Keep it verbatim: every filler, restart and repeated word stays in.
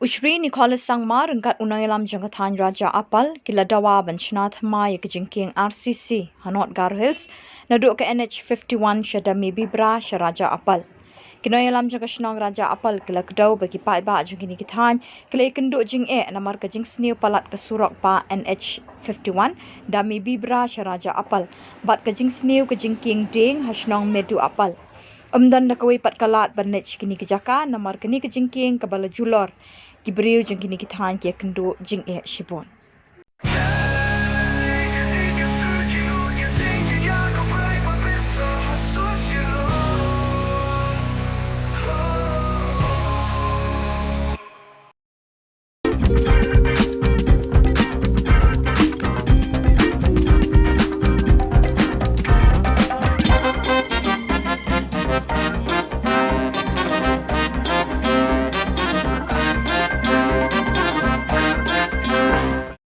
U Shri Nicholas Sangma ryngkat u nongialam jong ka thain Raja Apal ki la dawa ban shna thymmai ia ka jingkieng RCC ha North Garo Hills naduh ka NH sha Damebibra sha Raja Apal. Ki nongialam jong ka shnong Raja Apal ki la kdew ba ki paidbah jong kine ki thain ki la iakynduh jingeh namar ka jingsniew palat ka surok bah NH Damebibra sha Raja Apal bad ka jingsniew ka jingkieng dieng ha shnong Medu Apal. Ym don da kawei pat ka lad ban leit sha kine ki jaka namar kane ka jingkieng kaba la julor, ki briew jong kine ki thain ki iakynduh jingeh shibun.